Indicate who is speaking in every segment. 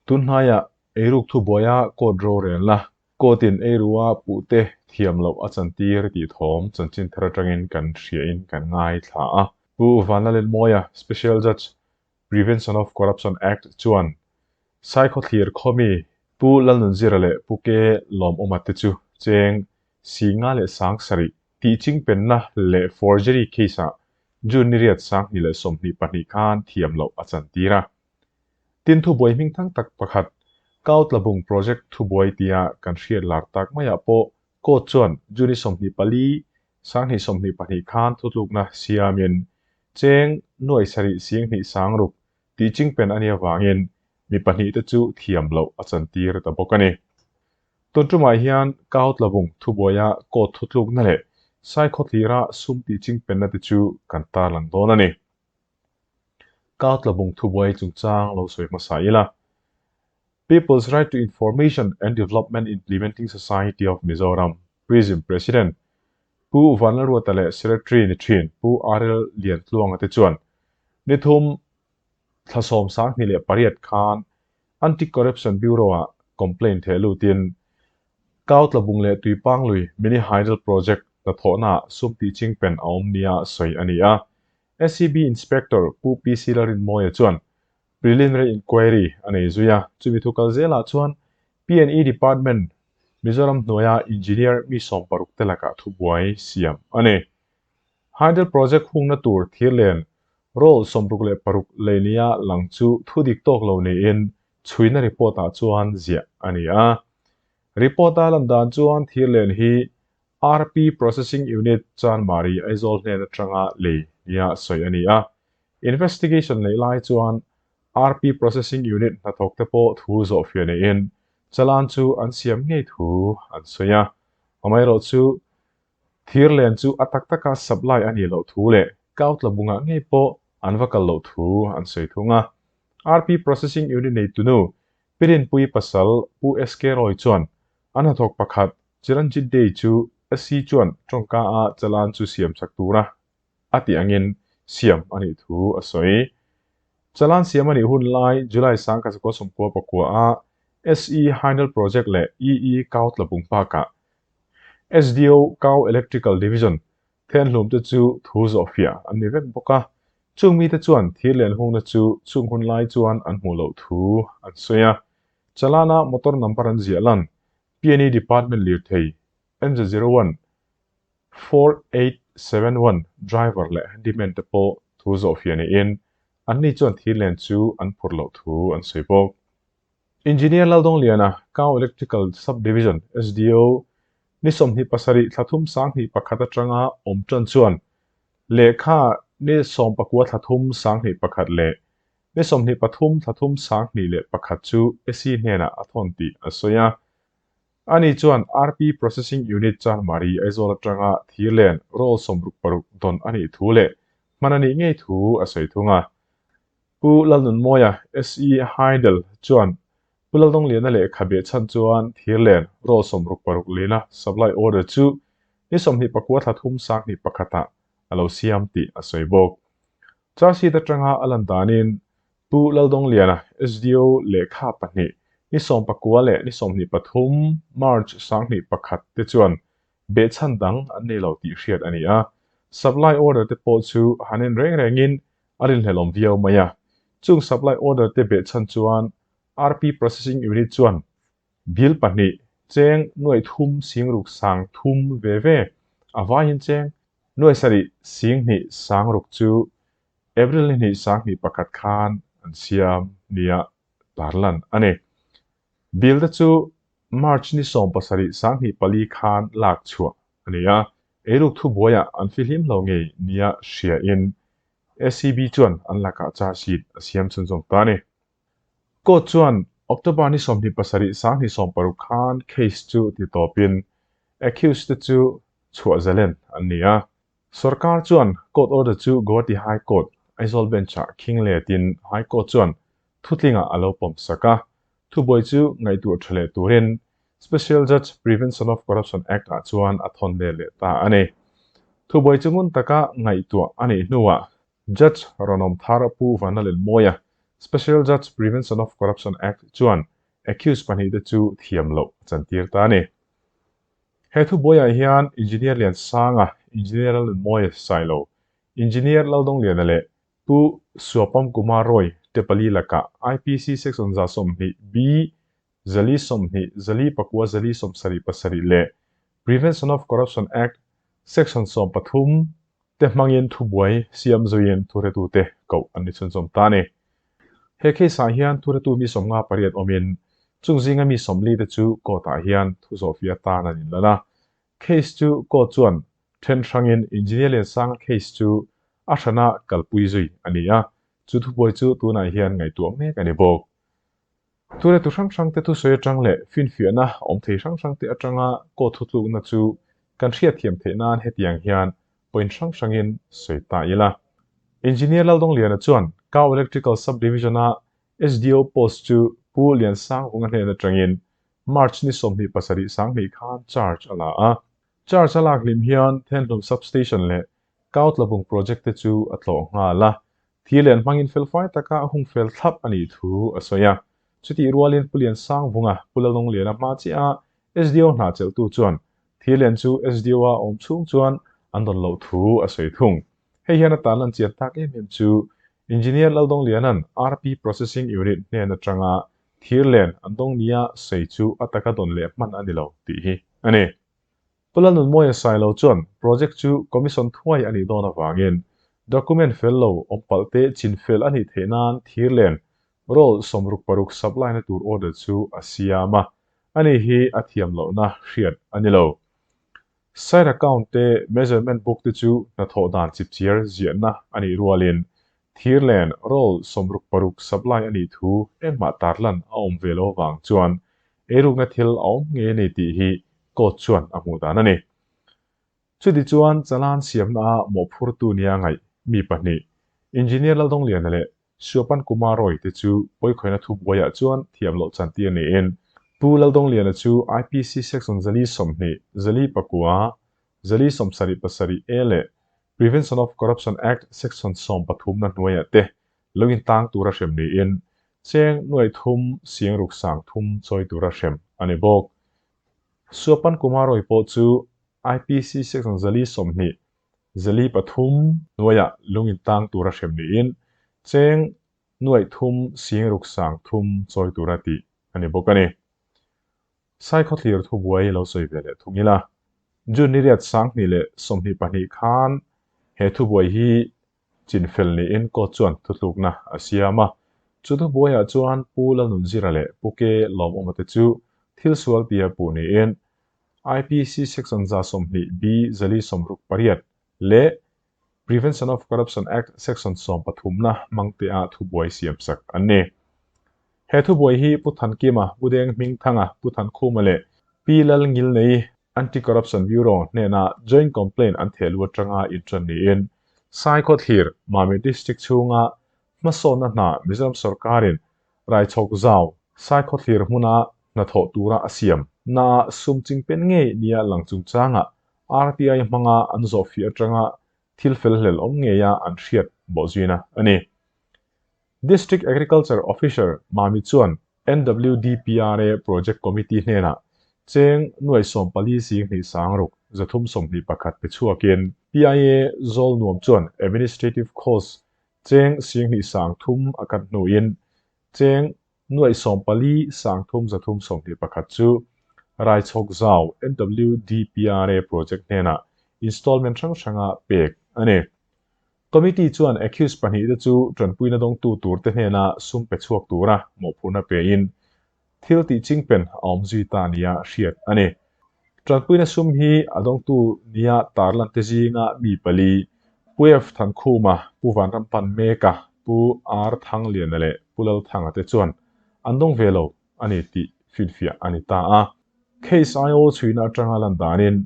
Speaker 1: Tunhnaiah eiruk thubuaia court rorelna, court-in eirua puhte thiam loh a chantir tih thawm chanchin thar atangin kan hriain kan ngaithla a. Pu Vanlalelmawia, Special Judge, Prevention of Corruption Act chuan Saikhawthlir khawmi Pu Lalnunzira leh Pu Ke Lawmawma te chu cheng Singa leh 7000 tih chingpenna leh forgery case-ah June ni riat 2022 khan thiam loh a chantir a. Tin thubuai hming thang tak pakhat Kautlabung Project thubuai tia kan hriat lar tak maiah pawh court chuan June ni 24 2022 khan thutlukna siamin cheng nuai sarih 20 sangruk tih chingpen a nih avangin mi pahnihte chu thiam loh a chantir ta bawk a ni. Tun tumah hian Kautlabung thubuaia court thutlukna leh Saikhawthlira sum tih chingpenna te chu kan tarlang dawn a ni. Kautlabung thubuai chungchang lo sawi hmasa ila. People's Right to Information and Development Implementing Society of Mizoram, PRISM, President Pu Vanlalruata leh Secretary ni thin Pu RL Liantluanga te chuan ni thum thla 28 khan Anti-Corruption Bureau-ah complaint theh lutin Kautlabung leh Tuipanglui Mini Hydel Project hnathawhnaah sum tih chingpen a awm nia sawi a ni a. SEB Inspector Pu PC Lalrinmawia chuan preliminary inquiry a nei zui a, chumi thu kal zelah chuan P&E Department Mizoram hnuaia engineer mi 16 te lakah thubuai siam a ni. Hydel Project hungna tur thirlen roll 66 lei nia lang chu thu dik tawk lo niin chhuina report-ah chuan ziah a ni a. Report-a lan dan chuan thirlen hi RP Processing Unit Chanmari Aizawl hnen atanga lei nia sawi a ni a. Investigation neih lai chuan RP Processing Unit hnathawk te pawh thu zawh fiah neiin chalan chu an siam ngei thu an sawi a. Amaherawh chu thirlen chu a tak taka supply a nih loh thu leh Kautlabungah ngei pawh an va kal loh thu an sawi thung a. RP Processing Unit neitunu Pirinpui pasal Pu SK Roy chuan an hnathawk pakhat Chiranjit Dey chu SC chuan tawngka a chalan chu siam chak tura a tih angin siam a nih thu a sawi. Chalan siam a nih hun lai July 1999 a SE Hydel Project leh EE Kautlabung bakah SDO Kau Electrical Division thenhlum te chu thu zawh fiah an ni vek bawk a. Chung mite chuan thirlen hungna chu chung hun lai chuan an hmuh loh thu an sawi a. Chalana motor number an ziah lan P&E Department lirthei MZ01 4871 driver leh handyman te pawh thu zawh fiah niin anni chuan thirlen chu an phurh loh thu an sawi bawk. Engineer Laldawngliana, Kau Electrical Sub-Division, SDO, ni 27 thla thum 2001 atanga awm tan chuan lehkha ni 19 thla thum 2001 leh ni 23 thla thum 2001 chu SE hnenah a thawn tih a sawi a. Ani chuan RP Processing Unit Chanmari Aizawl atanga thirlen roll 66 dawn a nih thu leh hman a nih ngei thu a sawi thung a. Pu Lalnunmawia, SE Hydel chuan Pu Laldawngliana lehkha beh chhan chuan thirlen roll 66 lehna supply order chu ni 29 thla thum 2001-ah a lo siam tih a sawi bawk. Charge sheet atanga a lan danin Pu Laldawngliana, SDO lehkha pahnih ni 19 leh ni 23 March 2001 te chuan beh chhan dang an nei lo tih hriat a ni a. Supply order te pawh chu han en reng rengin a rinhlelawm viau mai a. Chung supply order te beh chhan chuan RP Processing Unit chuan bill pahnih cheng nuai thum singruk sang thum ve ve a vaiin cheng nuai sarih 20 sangruk chu April ni hnih 2001 khan an siam nia tarlan a ni. Bill te chu March ni 17 2004 khan lak chhuah a ni a. Eiruk thubuaiah an fihlim lo ngei nia hriain SEB chuan an lakah charge sheet a siam chhunzawm ta a ni. Court chuan October ni 27 2016 khan case chu ti tawpin accused te chu chhuah zalen an ni a. Sarkar chuan court order chu Guwahati High Court, Aizawl Bench-ah khing letin High Court chuan thutlingah a lo pawm sak a. Thubuai chu ngaihtuah tha leh turin Special Judge Prevention of Corruption Act-ah chuan a thawn let leh ta a ni. Thubuai chu ngun taka ngaihtuah a nih hnuah Judge Rawnawm Thar Pu Vanlalelmawia. Special Judge Prevention of Corruption Act chuan accused pahnihte chu thiam loh a chantir ta a ni. He thubuaiah hian Engineer Liansanga, Engineer Lalnunmawia Sailo, Engineer Laldawngliana leh Pu Suapam Kumar Roy te pali lakah IPC Section 120 B, 420, 4 4 77 leh Prevention of Corruption Act Section 13 te hmangin thubuai siam zuiin thuhretute koh an ni chhunzawm ta a ni. He case-ah hian thuhretu mi 58 awmin chung zinga mi 40 te chu court-ah hian thu zawhfiah atan an inlan a. Case chu court chuan then hrangin Engineer Liansanga case chu a hrana kalpui zui a ni a, chu thubuai chu tunah hian ngaihtuah mek a ni bawk. Thuhretu hrang hrangte thusawi atang leh finfiahna awm thei hrang hrangte atanga court thutlukna chu kan hriatthiam theih nan hetiang hian point hrang hrangin sawi ta ila. Engineer Laldawngliana chuan Kau Electrical Sub-Division-a SDO post chu Pu Liansangvunga hnen atangin March ni 27 20 khan charge a la a. Charge a lak hlim hian Thenhlum Sub-Station leh Kau Tlabung Project te chu a tlawh nghal a. Thi len hmangin felfai taka a hung fel thlap a nih thu a sawi a. Chutih rualin Pu Liansangvunga, Pu Laldawngliana hma chiah a SDO hna chelhtu chuan thi len chu SDO a awm chhung chuan an dawn loh thu a sawi thung. Hei hian a tarlan chian tak em em chu Engineer Laldawngliana'n RP Processing Unit hnen atanga thir len an dawng nia sawi chu a taka dawn leh hman a ni lo tih hi a ni. Pu Lalnunmawia Sailo chuan project chu commission thuai a nih dawn avangin document fel lo awm palh te chin fel a nih theih nan thir len roll 66 supply na tur order chu a siam a, ani hi a thiam lohna hriat a ni lo. Site account te measurement book te chu hnathawh dan chipchiar ziahna a nih rualin thir len roll 66 supply a nih thu engmah tarlan a awm ve lo avang chuan eirukna thil a awm ngei a ni tih hi court chuan a hmuh dan a ni. Chuti chuan chalan siamna a mawhphurtu nia ngaih mi pahnih, Engineer Laldawngliana leh Suapan Kumar Roy te chu pawikhawina thubuaiah chuan thiam loh chantir niin Pu Laldawngliana chu IPC Section 420, 409, 477 A leh Prevention of Corruption Act Section 13 na hnuaiah te lo intang tura hrem niin cheng nuaih thum sing ruk sang thum chawi tura hrem a ni bawk. Suapan Kumar Roy pawh chu IPC Section 420, 403 hnuaiah lung intang tura hrem niin cheng nuaih thum sing ruk sang thum chawi tura tih a ni bawk a ni. Saikhawthlir thubuai lo sawi ve leh thung ila. June ni riat 2022 khan he thubuai hi chinfel niin court chuan thutlukna a siam a. Chu thubuaiah chuan Pu Lalnunzira leh Pu Ke Lawmawma te chu thil sual tia puh niin IPC Section 120 B 468 leh Prevention of Corruption Act Section 13 na hmangtea thubuai siam sak an ni. He thubuai hi Pu Thankima, Pu Deng Hmingthanga, Pu Thankhuma leh Pi Lalngilnei Anti-Corruption Bureau hnena joint complaint an thehlu atanga inṭan niin Saikhawthlir, Mamit District chhunga hmasawnna hna Mizoram sorkarin Raichhawk zau Saikhawthlir hmuna hnathawh tura a siam naah sum chingpen ngei nia lang chungchangah RTI hmanga an zawhfiah atanga thil fel hlel awm ngeia an hriat bawhzuina a ni. District Agriculture Officer Mami chuan NWDPRA Project Committee hnenah cheng nuai 14 sing hnih sang ruk 321 pe chhuakin PIA Zawl Nuam chuan Administrative Cost cheng sing hnih sang thum a kat hnuin cheng nuai 14 sang thum 321 chu Raichhawk zau NWDPRA Project hnenah installment hrang hranga pek a ni. Committee chuan accused pahnih te chu tanpuina dawngtu tur te hnena sum pe chhuak tura mawhphurhna pe in thil tih chingpen a awm zui ta nia hriat a ni. Tanpuina sum hi a dawngtu nia tarlan te zinga mi pali Pu F Thankhuma, Pu Vanrampan Meka, Pu R Thangliana leh Pu Lalthanga te chuan an dawng ve lo a ni tih finfiah a ni ta a. Case IO chhuina atanga lan danin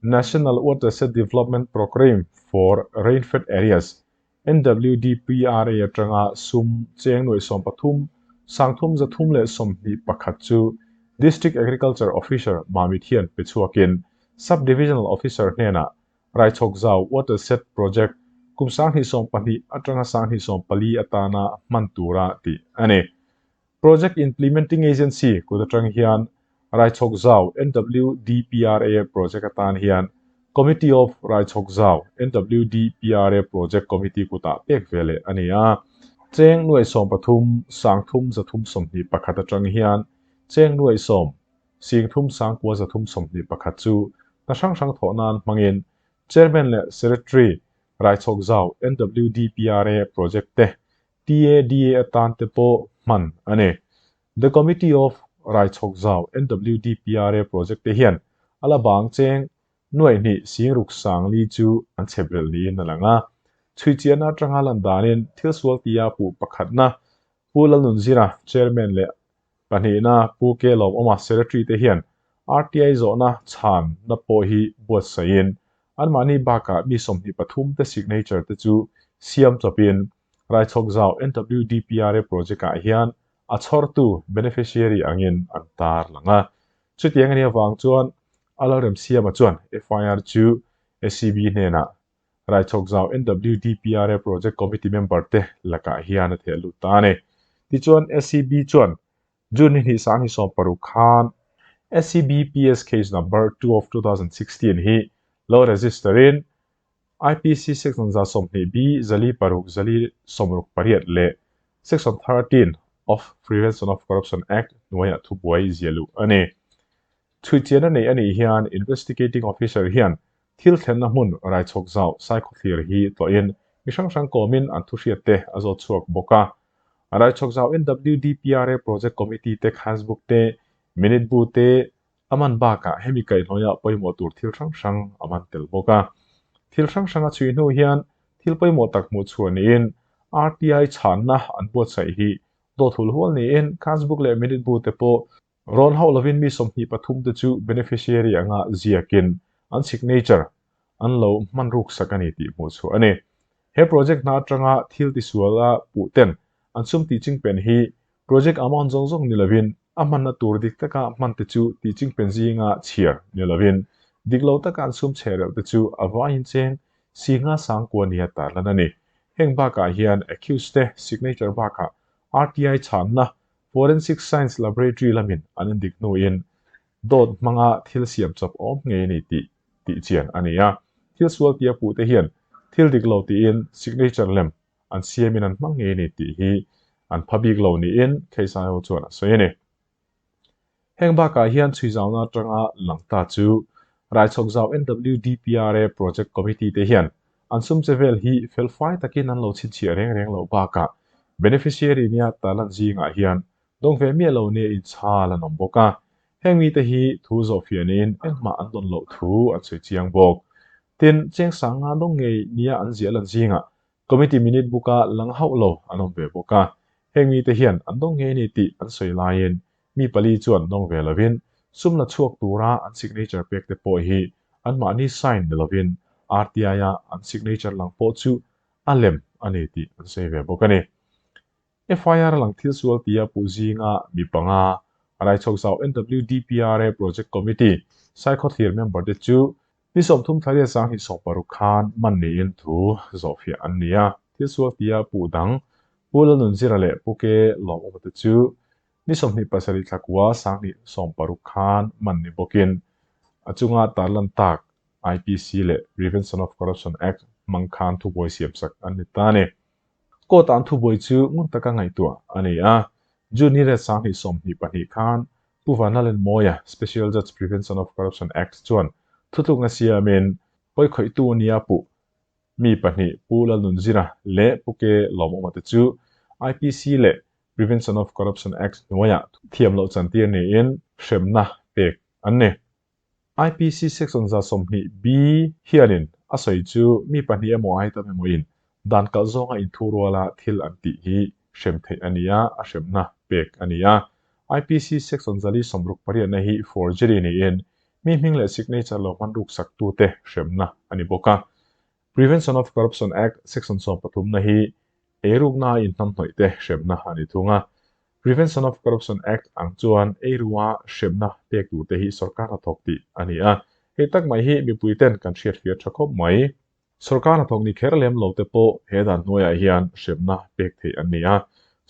Speaker 1: National Watershed Development Programme for Rainfed Areas, NWDPRA atanga sum cheng nuai 13 sang thum 321 chu District Agriculture Officer Mamit hian pe chhuakin Sub-Divisional Officer hnenah Raichhawk zau Watershed Project kum 2012 atanga 2014 atana hman tura tih a ni. Project Implementing Agency kut atang hian Raichhawk Zau NWDPRA Project atan hian Committee of Raichhawk Zau NWDPRA Project Committee kutah pek ve leh a ni a. Cheng nuaih 13 3,321 atang hian cheng nuaih 10 3,9,321 chu hna hrang hrang thawh nan hmangin Chairman leh Secretary Raichhawk Zau NWDPRA Project te TADA atan te pawh hman a ni. The Committee of Raichhawk Zau NWDPRA Project te hian a la bang cheng 2,640 chu an chhep relh niin a lang a. Chhuichiahna atanga lan danin thil sual tia puh pakhatna Pu Lalnunzira, Chairman leh pahnihna Pu K Lawmawma, Secretary te hian RTI zawhna chhanna pawh hi buatsaihin anmahni bakah mi 23 te signature te chu siam chawpin Raichhawk Zau NWDPRA project ah hian a chhawrtu, beneficiary, angin an tar lang a. Chutiang a nih avang chuan a Lalremsiama chuan FIR chu SEB hnenah Raichhawk Zau NWDPRA Project Committee member te lakah hian a theh lut ta a ni. Tichuan SEB chuan June ni hnih 2016 khan SEB PS Case Number 2 of 2016 hi lo register in IPC Section 120 B 406 468 leh Section 13 of Prevention of Corruption Act hnuaiah thubuai zia luh a ni. Chhuichian a neih a nih hian Investigating Officer hian thil thlenna hmun Raichhawk Zau Saikhawthlir hi tlawhin mi hrang hrang kawmin an thuhriat te a zawt chhuak bawk a. Raichhawk Zau NWDPRA Project Committee te Khasbook te, Minute bu te a man bakah hemi kaihhnawia pawimawh tur thil hrang hrang a man tel bawk a. Thil hrang hrang a chhui hnu hian thil pawimawh tak hmuh chhuah niin RTI chhanna an buatsaih hi dawt hul hual niin Khasbook leh Minute bu te pawh Rawn hauh lovin mi 23 te chu beneficiary anga ziakin an signature an lo hman ruk sak a ni tih hmuh chhuah a ni. He project hna atanga thil tisual a puh ten an sum tih chingpen hi project amount zawng zawng ni lovin a hmanna tur dik taka hman te chu tih chingpen zinga chhiar ni lovin dik lo taka an sum chhe reuh te chu a vaiin cheng singa sangkua nia tarlan a ni. Heng bakah hian accused te signature bakah RTI chhanna Forensic Science Laboratory lamin an indik hnuin dawt hmanga thil siam chawp awm ngei a ni tih tih chian a ni a. Thil sual tia puhte hian thil dik lo tiin signature lem an siamin an hmang ngei a ni tih hi an pha bik lo niin Kheisaiho chuan a sawi a ni. Heng bakah hian chhuizauna atanga lang ta chu Raichhawk Zau NWDPRA Project Committee te hian An sum che vel hi felfai takin an lo chhinchhiah reng reng loh bakah beneficiary nia talan zingah hian dawng ve miah lo nia inchhal an awm bawk a. Heng mite hi thu zawhfiahniin engmah an dawn loh thu an sawi chiang bawk. Tin, cheng sanga dawng ngei nia an ziah lan zingah committee minute book-a lang hauh lo an awm ve bawk a. Heng mite hian an dawng ngei ni tih an sawi laiin mi pali chuan dawng ve lovin sum la chhuak tura an signature pek te pawh hi anmahni sign ni lovin RTI-a an signature lang pawh chu a lem a ni tih an sawi ve bawk a ni. FIR lang thil sual tia puh zinga mi panga Raichhawk Zau NWDPRA Project Committee Saikhawthlir member te chu ni 30 thla 2016 khan man niin thu zawhfiah an ni a. Thil sual tia puh dang Pu Lalnunzira leh Pu Ke Lawmawma te chu Ni 27 thla kua 2016 khan man ni bawkin a chunga tarlan tak IPC leh Prevention of Corruption Act hmang khan thubuai siamsak an ni ta a ni. Court ah an thubuai chu ngun taka ngaihtuah a ni a. June ni ret 2022 khan Pu Vanlalengmawia, Special Judge Prevention of Corruption Act chuan thutlukna siamin pawikhawihtu nia puh mi pahnih Pu Lalnunzira leh Pu Ke Lawmawma te chu IPC leh Prevention of Corruption Act hnuaiah thiam loh chantir niin hremna pek an ni. IPC Section 120 B hianin a sawi chu mi pahnih emaw ai tam emawin dan kalh zawnga inthu ruala thil an tih hi hrem theih a ni a, a hremna pek a ni a. IPC Section 468 na hi forgery niin mi hming leh signature lo hman ruk sak tute hremna a ni bawk a. Prevention of Corruption Act Section 13 na hi eirukna inhnamhnawih te hremna a ni thung a. Prevention of Corruption Act ang chuan eirua hremna pek tur te hi sorkar hnathawk tih a ni a. Hei tak mai hi mipui ten kan hriat hriat tha khawp mai. Sorkar hnathawk ni kher lem lo te pawh he dan hnuaiah hian hremna pek theih an ni a.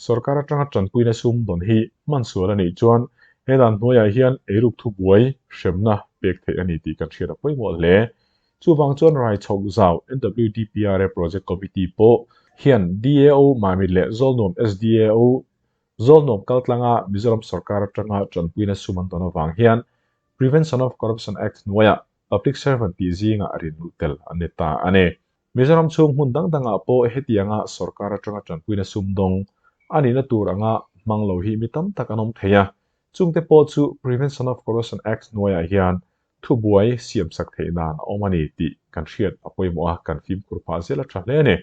Speaker 1: Sorkar atanga tanpuina sum dawn hi hman sual a nih chuan he dan hnuaiah hian eiruk thubuai hremna pek theih a ni tih kan hriat a pawimawh hle. Chuvang chuan Raichhawk Zau NWDPRA Project Committee pawh hian DAO Mamit leh Zawlnuam SDAO Zawlnuam kaltlanga Mizoram sorkar atanga tanpuina sum an dawn avang hian Prevention of Corruption Act hnuaiah Public Servant tih zingah rinluh tel an ni ta a ni. Mizoram chhung hmun dang dangah pawh hetianga sorkar atanga tanpuina sum dawng a nihna tur anga hmang lo hi mi tam tak an awm thei a, chungte pawh chu Prevention of Corruption Act hnuaiah hian thubuai siamsak theih dan a awm a ni tih kan hriat a pawimawh a, kan fimkhur phah zel a tha hle a ni.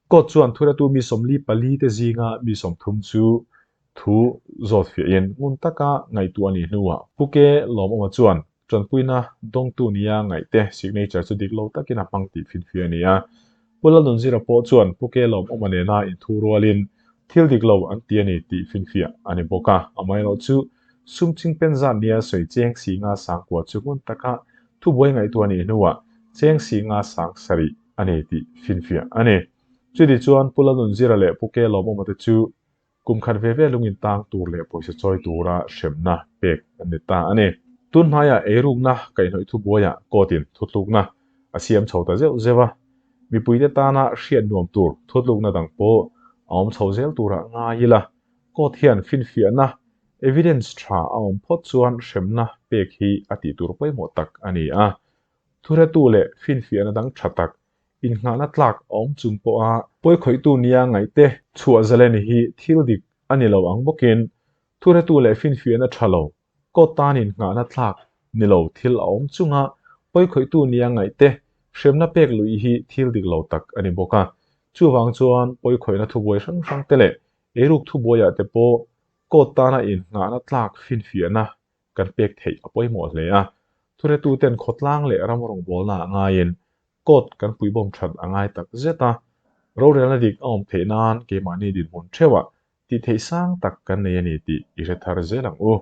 Speaker 1: Court chuan thuratu mi 44 te zinga mi 30 chu thu zawt fiahin ngun taka ngaihtuah a nih hnuah Pu Ke Lawmawma chuan tanpuina dawngtu nia ngaihte signature chu dik lo takin a hmang tih finfiah a ni a. Pu Lalnunzira pawh chuan Pu Ke Lawmawma nena inthu rualin thil dik lo an ti a ni tih finfiah a ni bawk a. Amaherawhchu sum chingpen zat nia sawi cheng singa sangkua chu ngun taka thubuai ngaihtuah a nih hnuah cheng singa sang sarih a ni tih finfiah a ni. Chuti chuan Pu Lalnunzira leh Pu Ke Lawmawma te chu kum khat ve ve lungin tang tur leh pawisa chawi tura hremna pek an ni ta a ni. Tun hnaiah eirukna kaihhnawih thubuaiah court-in thutlukna a siam chho ta zeuh zeuh a, mipuite tana hriat nuam tur thutlukna dang pawh a awm chho zel turah ngai ila, court hian finfiahna, evidence, tha a awm phawt chuan hremna pek hi a tih tur pawimawh tak a ni a. Thuretu leh finfiahna dang tha tak Innghahna tlak a awm chung pawha pawikhawihtu nia ngaihte chhuah zaleni hi thil dik a ni lo ang bawkin thuretu leh finfiahna tha lo court tan innghahna tlak ni lo thil a awm chunga pawikhawihtu nia ngaihte hremna pek luih hi thil dik lo tak a ni bawk a. Chuvang chuan pawikhawihna thubuai hrang hrang te leh eiruk thubuaiah te pawh court tana innghahna tlak finfiahna kan pek theih a pawimawh hle a. Thuretuten khawtlang leh ram rawngbawlna ah ngaiin court kan puihbawm that a ngai tak zet a, rorelna dik a awm theih nan keimahni dinhmun theuhah tih theih sang tak kan nei a ni tih i hre thar zel ang u.